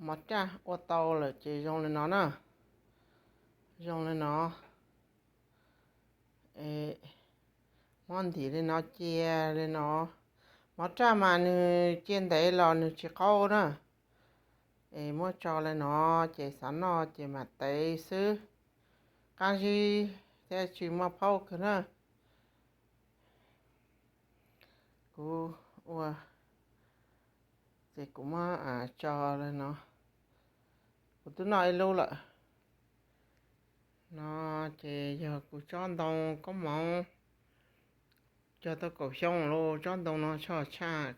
Mov raj ua tau lawm ces zoo li no na. Zoo li no. Muab ntim li no cia li no. Mov raj mas nws cia ntev los nws tsis qaub na. Es muab tso li no ces xav noj ces mam tev xwb. Qab zib thiab tsis muaj phaub kawg na. Kuv ua, ces kuv muab tso li no. Kuv twb noj ib lub lawm. No ces yog kuv tsob ntoo koob hmoov, cog tau kaum xyoo lawm, tsob ntoo no tshaj tshaj.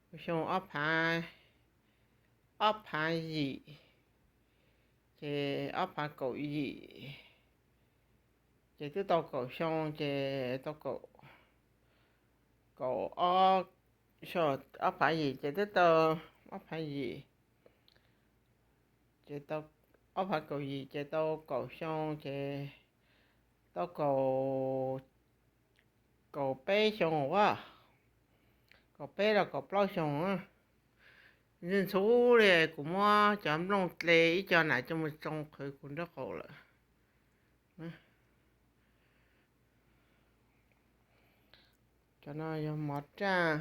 Kaum xyoo ob phav, ob phav yim, ces ob phav kaum yim, ces twb tau kaum xyoo ces tau kaum, kaum ob, ob phav yim ces twb tau, ob phav yim, ces tau, ob phav kaum yim ces tau kaum xyoo ces tau kaum, kaum peb xyoo a, kaum peb los kaum plaub xyoo. Ntxhw ntxhuv li kuv muab cov nplooj dle ib co na coj mus tsoo qhwv kuv nraub qaum lawm. Cov no yog mov raj,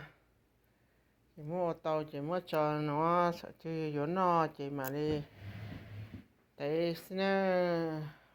ces muab ua tau ces muab tso no, thaum twg yuav noj ces mam li tev xwb nawb.